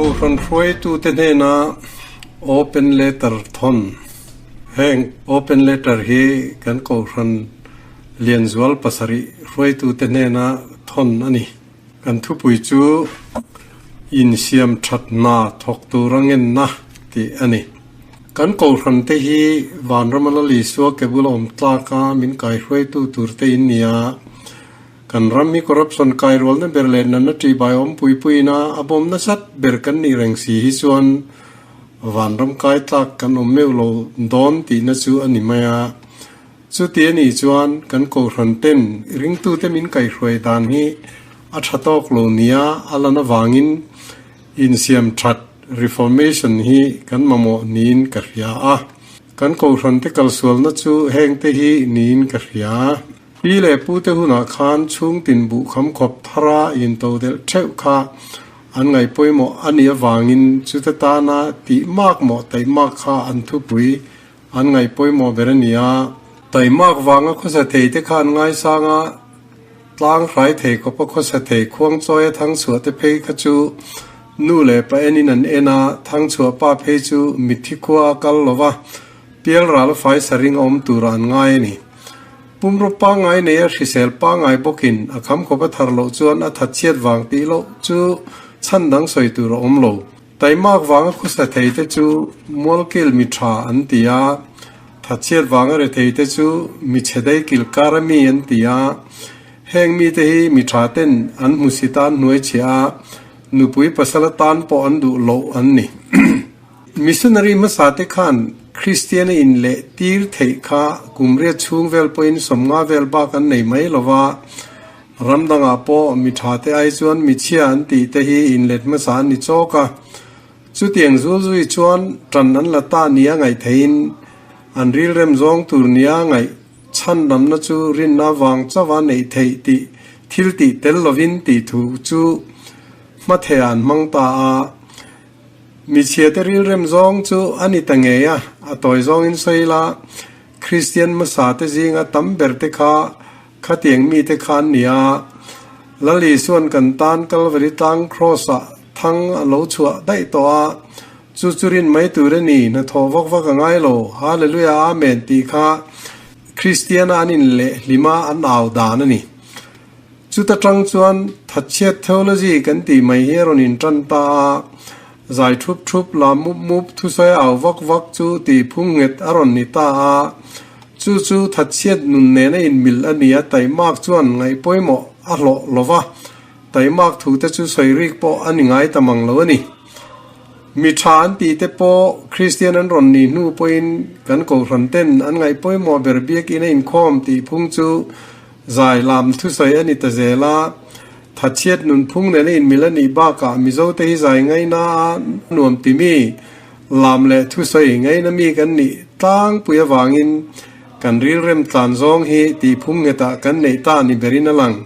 Kohhran hruaitute hnena Open Letter thawn. Heng Open Letter hi kan Kohhran Lianzual pasarih hruaitute hnena thawn a ni. Kan thupui chu Insiam that hna thawk tur a ngenna tih a ni. Kan Kohhran te hi Vanrama Lal Isua ke bula awm tlaka min kaihruaitu tur te in ni a. Kan ram hi corruption kairualna ber leh natna ṭihbai awm pui puiin a a bawm nasat ber kan nih reng si hi chuan vanram kai tlak kan awm meuh lo dawn tihna chu a ni mai a. Chuti a nih chuan kan kohhran ten ringtute min kaihhruai dan hi a ṭha tawk lo nia a lan avangin insiam ṭhat, reformation, hi kan mamawh niin ka hria a. Kan kohhran te kalsualna chu hengte hi niin ka hria. Pi leh pute hunah khan chhungtin buhkham khawp thara intodelh theuh kha an ngaih pawimawh a nih avangin chute tana tih mak mawh taihmak kha an thupui an ngaih pawimawh ber a ni a. Taihmak vanga khawsa thei te kha an ngaisang a, tlang hrai thei khawpa khawsa thei khuangchawia thangchhuah te phei kha chu nu leh pa enin an en a, thangchhuah pa phei chu mitthi khua a kal lova, pialral fai saring a awm turah an ngai a ni. Pumraw pangngai nei a hrisel pangngai bawkin a kham khawp a thar loh chuan a that chhiat vang tih loh chu chhan dang sawi tur a awm lo. Taimak vanga khawsa thei te chu mualkil mi tha an ti a, that chhiat vanga rethei te chu mi chhe dei kil kar a mi an ti a. Heng mite hi mi tha ten an hmusit a an hnuai chhiah a, nupui pasal atan pawh an duh loh an ni. Missionary hmasa te khan Kristian a in leh tir theih kha kum riat chhung vel pawhin sawmnga vel bak an nei mai lo va, ram dangah pawh mi tha te ai chuan mi chhia an tih te hi in let hmasa an ni chawk a. Chutiang zul zui chuan tan an la ta nia ngaih theihin an rilrem zawng tur nia ngaih chhandamna chu rinna vang chauha neih theih tih thil tih tel lovin tih thu chu hmatheh an hmang ta a. Michhiate rilrem zawng chu a ni ta ngei a, a tawi zawngin sawi ila, Kristian hmasate zinga tam berte kha khatiang mite kha an ni a. Lal Isua'n kan tan Kalvari tlang Kraws-ah thang a lo chhuah daih tawh a, chu chu rin mai tur a ni, hnathawh vak vak a ngai lo, Hallelujah Amen tih kha Kristiana an inlehhlima an au dan a ni. Chuta tang chuan thatchhiat theology kan tih mai hi a rawn intan ta a, zai thup thup, lam mup mup, thusawi au vak vak chu tih phung nghet a rawn ni ta a. Chu chu thatchhiat nun nena inmil a ni a, taimak chuan ngaih pawimawh a hlawh lo va, taimak thute chu sawi rik pawh a ni ngai ta mang lo a ni. Mi tha an tih te pawh Kristian an rawn nih hnu pawhin kan kohhran ten an ngaih pawimawh ber biakinn a inkhawm tih phung chu Zai lam thusawi a ni ta zel a, thatchhiat nunphung nena inmil a nih bakah Mizote hi zai ngaina a nuam timi lam leh thusawi ngaina mi kan nih tlangpui avangin kan rilrem tlan zawng hi tihphung nghetah kan neih ta ni berin a lang.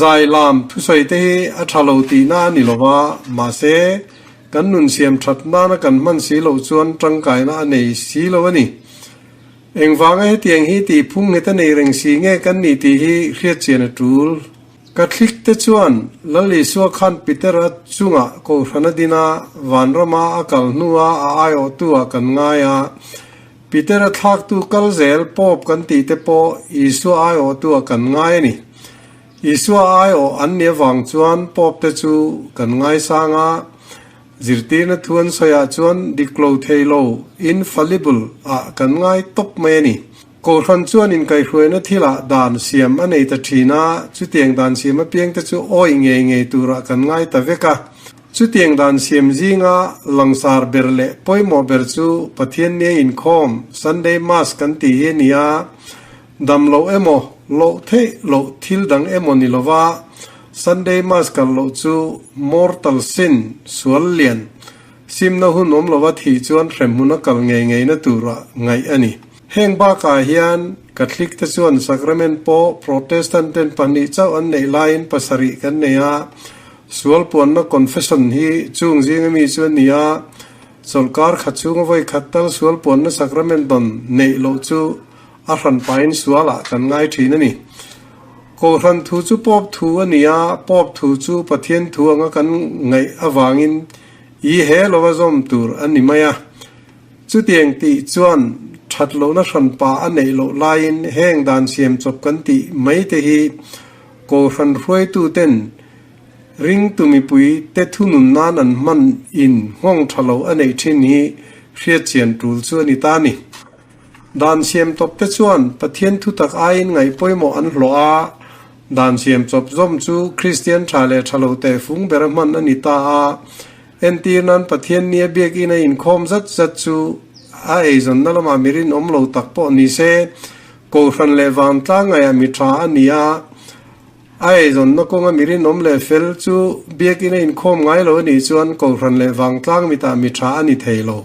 Zai lam thusawi te hi a tha lo tihna a ni lova, mahse kan nun siam that nana kan hman si loh chuan tangkaina a nei si lo a ni. Engvanga hetiang hi tih phung nghet a nei reng si nge kan nih tih hi hriatchian a tul. Catholic te chuan Lal Isua khan Peter-a chungah Kohhran a din a, vanrama a kal hnua a aiawhtu ah kan ngai a. Peter-a thlaktu kal zel Pope kan tih te pawh Isua aiawhtu ah kan ngai a ni. Isua aiawh an nih avang chuan Pope te chu kan ngaisang a. Zirtirna thu an sawiah chuan dik lo thei lo, infallible, ah kan ngai tawp mai a ni. Kohhran chuan inkaihhruaina thilah dan siam a nei ta thin a, chutiang dan siam apiangte chu awih ngei ngei turah kan ngai ta vek a. Chutiang dan siam zinga langsar ber leh pawimawh ber chu Pathian nia inkhawm, Sunday Mass kan tih hi a ni a, dam loh emaw, loh theih loh thil dang emaw ni lova, Sunday Mass kal loh chu mortal sin, sual lian, simna hun awm lova thih chuan hremhmun a kal ngei ngeina tura ngaih a ni. Heng bakah hian Catholic te chuan sacrament pawh Protestant ten pahnih chauh an neih laiin pasarih kan nei a, sual puanna confession hi chung zinga mi chu a ni a, chawlhkar khat chhunga vawi khat tal sual puanna sacrament dawn neih loh chu a hran pahin sualah kan ngai thin a ni. Kohhran thu chu Pope thu a ni a, Pope thu chu Pathian thu anga kan ngaih avangin i he lova zawm tur a ni mai a. Chutiang tih chuan that lohna hranpa a neih loh laiin heng dan siam chawp kan tih mai te hi Kohhran hruaituten ringtu mipui te thunun nan an hman in nghawng tha lo a neih thin hi hriatchian tul chu a ni ta a ni. Dan siam tawp te chuan Pathian thutak aiin ngaih pawimawh an hlawh a, dan siam chawp zawm chu Kristian tha leh tha lo tehfung bera hman a ni ta a. Entir nan Pathian nia biakinn a inkhawm zat zat chu a eizawnna lamah mi rinawm lo tak pawh ni se, Kohhran leh vantlang ngaihah mi tha a ni a, a eizawnna kawnga mi rinawm leh fel chu biakinn a inkhawm ngai lo a nih chuan Kohhran leh vangtlang mitah mi tha a ni thei lo.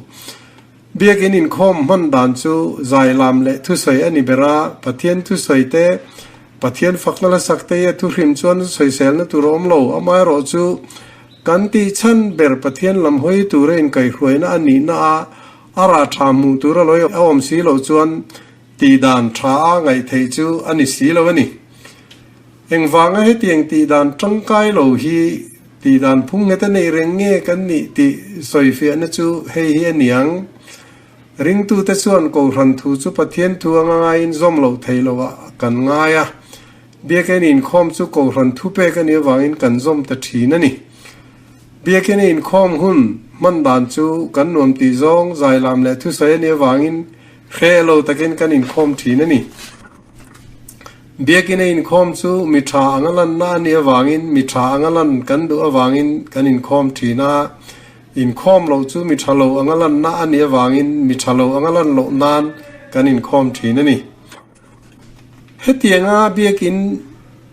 Biakinn inkhawm hman dan chu zailam leh thusawi a ni ber a, Pathian thusawi te, Pathian fakna la sak te hi a thuhrim chuan sawiselna tur a awm lo. Amaherawhchu, kan tih chhan ber Pathian lam hawi tura inkaihhruaina a nihna a, a rah tha hmuh tura lawi a awm si loh chuan tih dan tha a ngaih theih chu a ni si lo a ni. Engvanga hetiang tih dan tangkai lo hi tih dan phung nghet a neih reng nge kan nih tih sawifiahna chu hei hi a ni ang. Ringtute chuan Kohhran thu chu Pathian thu anga ngaiin zawm loh theih loh ah kan ngai a. Biakinn inkhawm chu Kohhran thu pek a nih avangin kan zawm ta thin a ni. Biakinn inkhawm hun hman dan chu kan nuam tih zawng zailam leh thusawi a nih avangin hreh lo takin kan inkhawm thin a ni. Biakinn a inkhawm chu mi tha anga lanna a nih avangin mi tha anga lan kan duh avangin kan inkhawm thin a, inkhawm loh chu mi tha lo anga lanna a nih avangin mi tha lo anga lan loh nan kan inkhawm thin a ni. Hetianga biakinn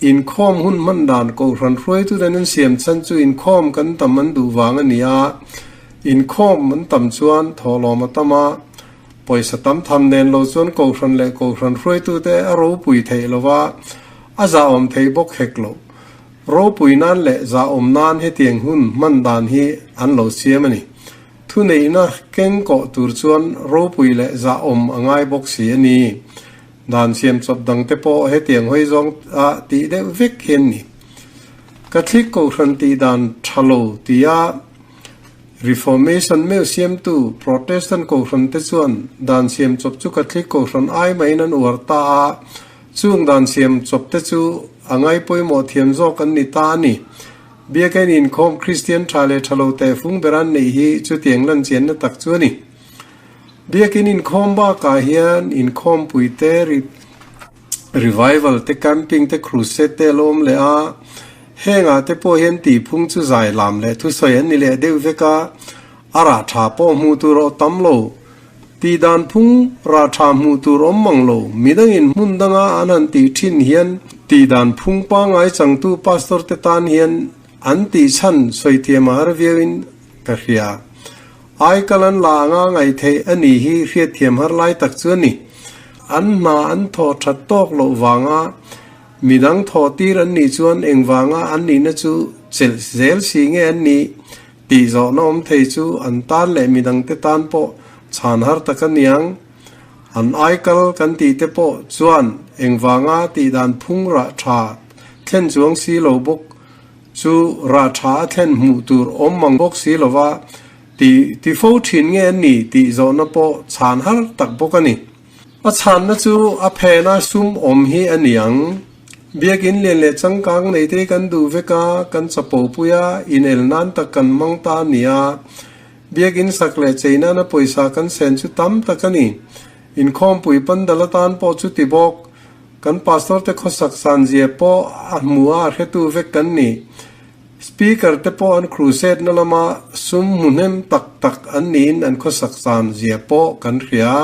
inkhawm hun hman dan Kohhran hruaituten an siam chhan chu inkhawm kan tam an duh vang a ni a, inkhawm an tam chuan thawhlawm a tam a, Pawisa tam tham nen lo chuan Kohhran leh Kohhran hruaitute a ropui theih lo va, a zahawm thei bawk hek lo. Ropui nan leh zahawm nan hetiang hun hman dan hi an lo siam a ni. Thuneihna keng kawh tur chuan ropui leh zahawm a ngai bawk si a ni. Dan siam chawp dangte pawh hetiang hawi zawng a tih deuh vek hian ni. Catholic Kohhran tih dan tha lo tia Reformation meuh siamtu Protestant Kohhran te chuan dan siam chawp chu Catholic Kohhran ai maiin an uar ta a, chung dan siam chawp te chu a ngaipawimawh thiam zawk an ni ta a ni. Biakinn inkhawm Kristian tha leh tha lo tehfung ber an neih hi chutiang lanchianna tak chu a ni. Biakinn inkhawm bakah hian inkhawmpui te Revival te, camping te, crusade te a lo awm leh a, hengah te pawh hian tihphung chu zai lam leh thusawi an ni leh deuh vek a, a rah tha pawh hmuh tur a tam lo. Tih dan phung rah tha hmuh tur awm mang lo, midangin hmun danga an han tih thin hian tih dan phung pangngai changtu pastor te tan hian an tih chhan sawi thiam a har viauin ka hria. Aikal an la anga ngaih theih a nih hi hriatthiam har lai tak chu a ni. An hna an thawh that tawk loh vanga midang thawh tir an nih chuan engvanga an nihna chu chelh zel si nge an nih tih zawhna awm thei chu an tan leh midangte tan pawh chhan har tak a niang. An aikal kan tih te pawh chuan engvanga tih dan phung rah tha thlen chuang si lo bawk Chu rah tha a thlen hmuh tur awm mang bawk si lova ti ti fo thin nge an ni tih zawhna pawh chhan har tak bawk a ni. A chhanna chu a phena sum awm hi a ni ang. Biakinn lian leh changkang nei te kan duh vek a, kan chapo pui a, inel nan tak kan mang ta a ni a. Biakinn sak leh chei nana pawisa kan sen chu tam tak a ni. Inkhawmpui pandal atan pawh chu ti bawk. Kan pastor te khawsak san zia pawh a hmu a, a hretu vek kan ni. Speaker te pawh an crusade na lama sum hmu hnem tak tak an niin an khawsak san zia pawh kan hria.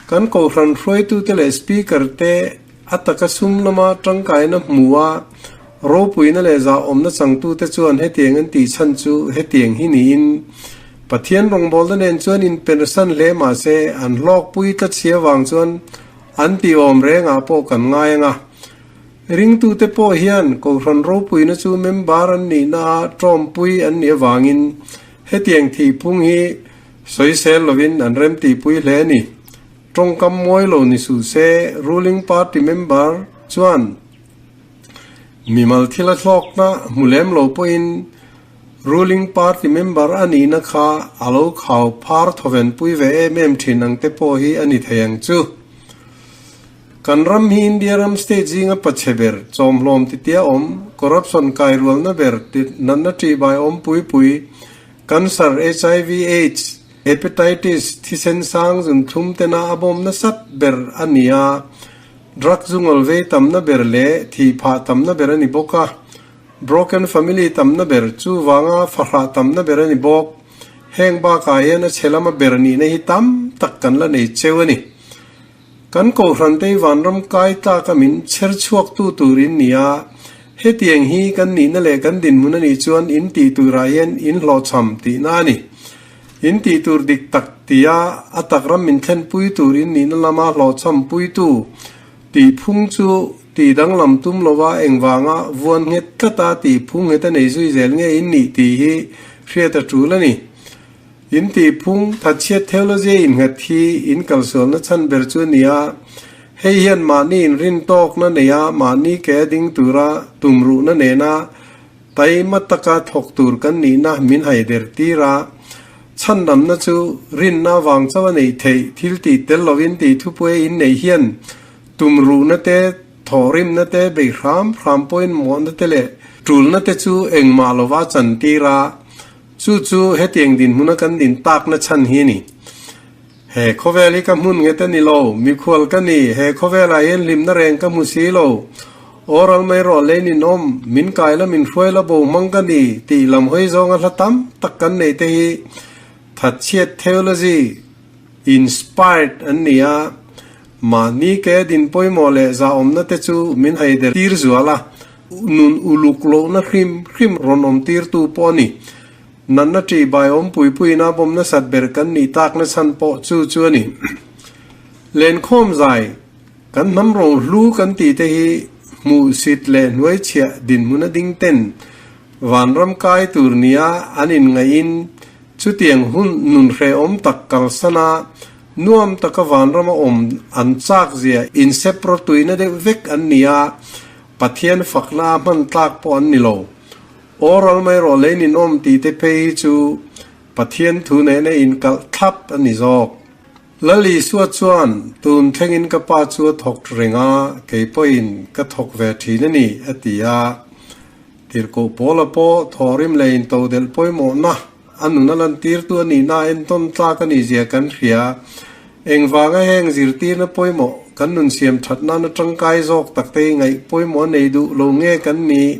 Kan kohhran hruaitu te leh speaker te a taka sum lama tangkaina hmu a, ropuina leh zahawmna changtu te chuan hetiang an tih chhan chu hetiang hi niin Pathian rawngbawlna nen chuan inpersan hle mahse an hlawkpui tlatchhia vang chuan An tih awm rengah pawh kan ngai ang a. Ringtute pawh hian Kohhran ropuina chu member an nihna a tawmpui an nih avangin hetiang thihphung hi sawisel lovin an remtihpui hle a ni. Tawngkam mawi lo ni suh se, ruling party member chuan. Mimal thil a hlawkna hmu lem lo pawhin ruling party member a nihna kha a lo khau phar thawvenpui ve em em thin ang te pawh hi a ni thei ang chu. Kan ram hi India ram state zinga pachhe ber, chawmhlawm titia awm, corruption kairualna ber, natna ṭihbai awm pui pui, cancer, HIV, aids, hepatitis, thisen sang zunthlum tena a bawm nasat ber a ni a, drug zungawl vei tamna ber leh thih phah tamna ber a ni bawk a, broken family tamna ber, chuvanga fahrah tamna ber a ni bawk. Heng bakah hian a chhe lama ber nihna hi tam tak kan la nei cheu a ni. Kan Kohhran te vanram kai tlaka min chher chhuaktu tur in ni a, hetiang hi kan nihna leh kan dinhmun a nih chuan in tih turah hian in hlawhchham tihna a ni. In tih tur dik tak tia a tak ram min thlenpui tur in nihna lama hlawhchham puitu tih phung chu tih danglam tum lova engvanga vuan nghet tlata tih phung nghet a nei zui zel nge in nih tih hi hriat a tul a ni. In tihphung, thatchhiat theology innghat hi in kalsualna chhan ber chu a ni a, hei hian mahni inrintawkna neia mahni ke a ding tura tumruhna nena taima taka thawk tur kan nihna min haider tir a, chhandamna chu rinna avang chauh a neih theih thil tih tel lovin tih thupui a inneih hian tumruhna te, thawhrimna te, beih hram hram pawhin mawhna te leh tulna te chu engmah lova chantir a. Chu chu hetiang dinhmuna kan din takna chhan hi a ni. He khawvel hi ka hmun nget a ni lo, mikhual ka ni, he khawvelah hian hlimna reng ka hmu si lo. Aw ral mai rawh lei ninawm, min kai la min hruai la bo hmang ka ni tih lam hawi zawnga hla tam tak kan nei te hi thatchhiat theology inspired an ni a, mahni ke din pawimawh leh zahawmna te chu min haider tir zual a. Nun uluk lohna hrim hrim rawn awm tirtu pawh a ni. Natna ṭih bai awm pui puiin a bawm nasat ber kan nih takna chhan pawh chu chu a ni. Lenkhawm zai, kan hnam rohlu kan tih te hi hmuhsit leh hnuaichhiah dinhmun a ding ten vanram kai tur nia an inngaihin chutiang hun nun hrehawm tak kalsan a nuam taka vanrama awm an chak zia inseprawtuina deuh vek an ni a. Pathian fakna a hman tlak pawh an ni lo. Oral mai rawh lei ninawm tih te phei hi chu Pathian thu nena inkalh thlap a ni zawk. Lal Isua chuan, Tun thlengin ka Pa chu a thawk reng a, kei pawhin ka thawk ve thin a ni, a ti a. Tirhkoh Paula pawh thawhrim leh intodelh pawimawhna a nun a lantirtu a nihna entawn tlak a nih zia kan hria. Engvanga heng zirtirna pawimawh kan nun siam that nana tangkai zawk takte hi ngaih pawimawh a nei duh lo nge kan nih?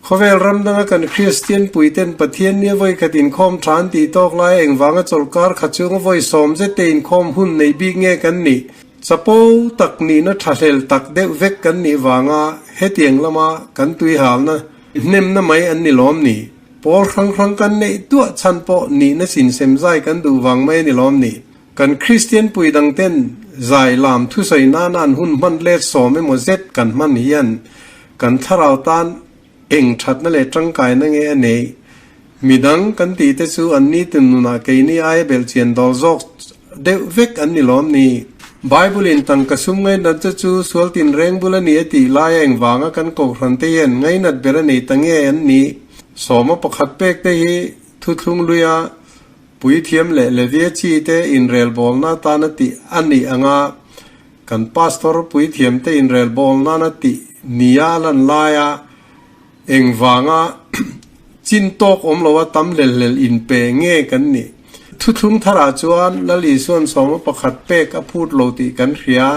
Khawvel ram danga kan Kristian puiten Pathian nia vawi khat inkhawm tha an tih tawk laia engvanga chawlhkar kha chunga vawi sawm zet te inkhawm hun nei bik nge kan nih? Chapo tak nihna thahlel tak deuh vek kan nih vanga hetiang lama kan tuihalna hnemna mai an ni lawm ni? Pawl hrang hrang kan neih duah chhan pawh nihna sinsem zai kan duh vang mai a ni lawm ni? Kan Kristian pui dang ten zai lam thusawi nana an hun hman let sawm emaw zet kan hman hian kan thlarau tan eng thatna leh tangkaina nge a neih? Midang kan tih te chu an nitin nunah keini aia belhchian dawl zawk deuh vek an ni lawm ni? Bible in tangka sum ngainat che chu sual tinreng bul a ni a tih laia engvanga kan kohhran te hian ngainat ber a nei ta nge an nih? Sawma pakhat pek te hi thuthlung luia puithiam leh Levia chi te inrelbawlna atana tih a nih anga kan pastor puithiam te inrelbawlna na tih nia a lan laia Engvanga chin tawk awm loa tam hlel hlel inpe nge kan nih? Thuthlung tharah chuan Lal Isuan sawma pakhat pek a phut lo tih kan hria.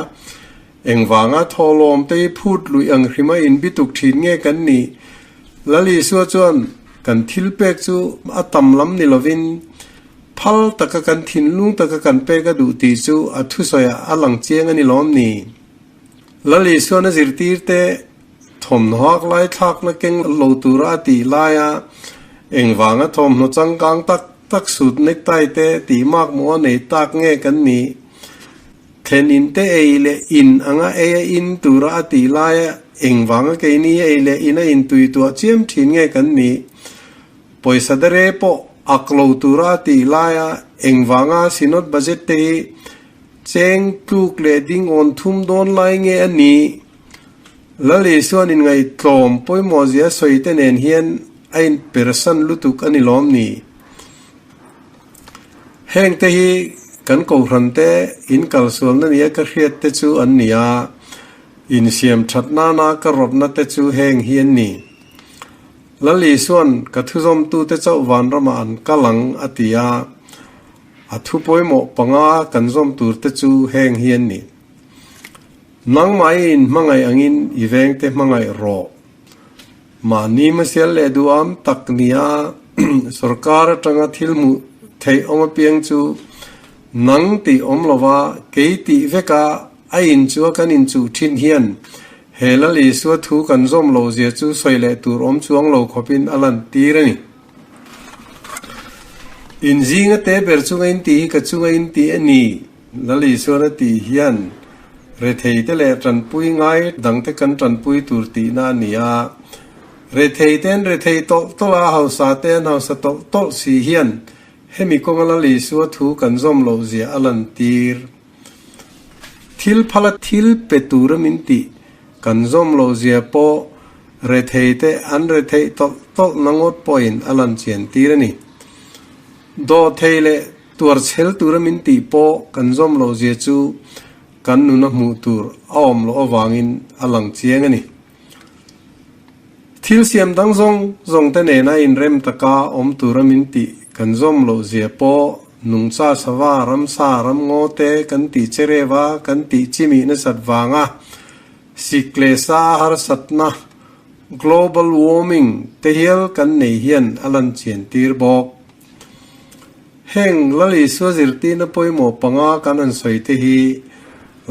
Engvanga thawhlawm te hi phut luih ang hrima inbituk thin nge kan nih? Lal Isua chuan kan thil pek chu a tam lam ni lovin phal taka kan thinlung taka kan pek a duh tih chu a thusawiah a lang chiang a ni lawm ni? Lal Isuan a zirtirte Thawmhnaw hak lai thlakna keng lo tura a tih laia engvanga thawmhnaw changkang tak tak sut necktie te tih mak maw a nei tak nge kan nih? Thlen in te ei leh in anga ei a in tura a tih laia engvanga keini ei leh in a intui tuah chiam thin nge kan nih? Pawisa dare pawh ak lo tura a tih laia engvanga Synod budget te hi cheng tluk leh ding awn thum dawn lai nge a nih? Lal Isuan inngaihtlawm pawimawhzia sawi te nen hian a inpersan lutuk a ni lawm ni? Heng te hi kan kohhran te in kalsualna nia ka hriat te chu an ni a, insiam that nana ka rawtna te chu heng hi an ni. Lal Isuan ka thuzawmtute chauh vanramah an kal ang a ti a, a thu pawimawh panga kan zawm tur te chu heng hi an ni. Nangmah i inhmangaih angin i vengte hmangaih rawh. Mahni hmasial leh duham tak nia sorkar atanga thil hmuh theih awm apiang chu nang tih awm lova kei tih veka a inchua kan inchuh thin hian he Lal Isua thu kan zawm lo zia chu sawi leh tur awm chuang lo khawpin a lantir a ni. Inzinga te ber chunga intih hi ka chunga intih a ni. Lal Isuan a tih hian retheite leh tanpui ngai dangte kan tanpui tur tihna a ni a. Retheite an rethei tawlh tawlh a, hausa te an hausa tawlh tawlh si hian hemi kawnga Lal Isua thu kan zawm loh zia a lantir. Thil phala thil pe tura min tih kan zawm loh zia pawh retheite an retheih tawlh tawlh na ngawt pawhin a lan chian tir a ni. Dawhthei leh Tuar chhel tura min tih pawh kan zawm loh zia chu kan nuna hmuh tur a awm loh avangin a lang chiang a ni. Thil siam dang zawng zawng te nena inrem taka awm tura min tih kan zawm loh zia pawh nungcha sava, ramsa, ramngaw te kan tih chereva kan tih chimih nasat vanga sik leh sa harsatna, global warming, te hial kan nei hian a lan chian tir bawk. Heng Lal Isua zirtirna pawimawh panga kan han sawi te hi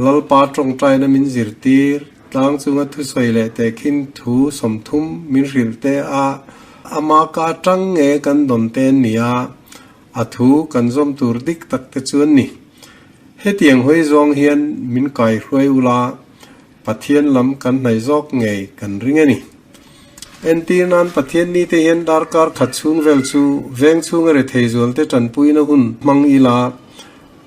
Lalpa tawngtaina min zirtir, tlang chunga thusawi leh tehkhin thu 30 min hrilh te a, ama ka atang nge kan dawn te an ni a, a thu kan zawm tur dik tak te chu an ni. Hetiang hawi zawng hian min kaihruai ula, Pathian lam kan hnaih zawk ngei kan ring a ni. Entir nan Pathian nite hian darkar khat chhung vel chu veng chhunga rethei zualte tanpuina hun hmang ila,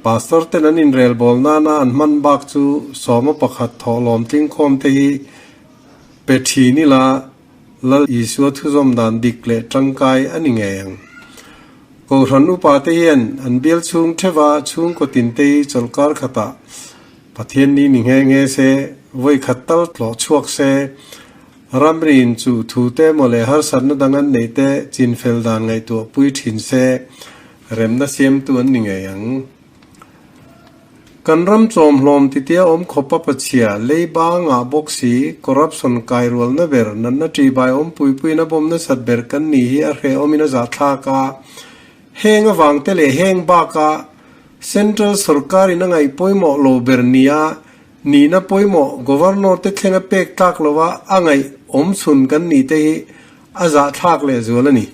Pastor ten an inrelbawl nana an hman bak chu sawma pakhat thawhlawm tlingkhawm te hi pe thin ila, Lal Isua thuzawm dan dik leh tangkai a ni ngei ang. Kohhran upa te hian an bial chhung theuha chhungkaw tinte hi chawlhkar khatah Pathian ni ni nghe nghe se, vawi khat tal tlawh chhuak se, ramriin chu thu te emaw leh harsatna dang an neih te chinfel dan ngaihtuah pui thin se, remna siamtu an ni ngei ang. Kan ram chawmhlawm titia awm khawpa pachhia, leiba ngah bawk si, corruption kai rualna ber, natna ṭihbai awm pui puiin a bawm nasat ber kan ni hi a hrehawmin a zahthlak a. Heng avang te leh heng bakah Central sorkarin a ngaih pawimawh lo ber nia nihna pawimawh Governor te thlenga pek tlak lova a ngaih awm chhun kan nih te hi a zahthlak leh zual a ni.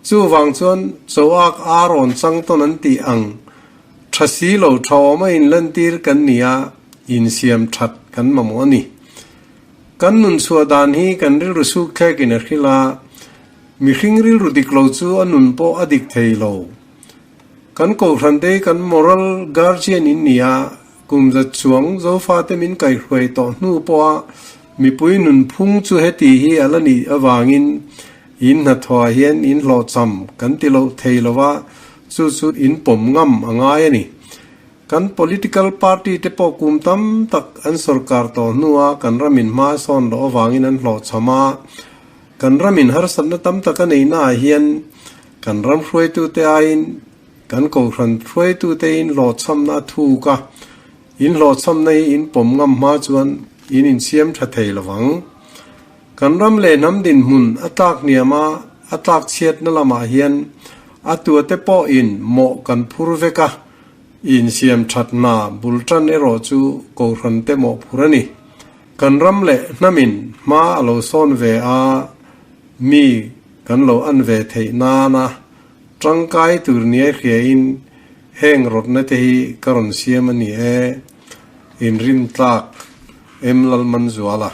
Chuvang chuan Choak Aaron changtawn an tih ang tha si lo tha awm a inlantir kan ni a, insiam that kan mamawh a ni. Kan nun chhuah dan hi kan rilru suk thlekin a hrilh a, mihring rilru dik lo chu a nun pawh a dik thei lo. Kan kohhran te hi kan moral guardian in ni a, kum za chuang Zofate min kaihhruai tawh hnu pawha mipui nunphung chu heti hi a la nih avangin in hnathawhah hian in hlawhcham kan ti loh thei lo va, chu chu in pawm ngam a ngai a ni. Kan political party te pawh kum tam tak an sorkar tawh hnua kan ramin hma sawn loh avangin an hlawhchham a, kan ramin harsatna tam tak a neihnaah hian kan ram hruaitute aiin kan kohhran hruaitute in hlawhchhamna a thuk a, in hlawhchhamna hi in pawm ngam hma chuan in insiam tha thei lo vang. Kan ram leh hnam dinhmun a tlak hniam a, a tlak chhiatna lamah hian a tuate pawhin mawh kan phur vek a, insiam thatna bul tan erawh chu kohhran te mawhphur a ni. Kan ram leh hnamin hma a lo sawn ve a, mi kan lo an ve theih nana tangkai tur nia hriain heng rawtna te hi ka rawn siam a ni e, inrintlak em Lalmanzuala.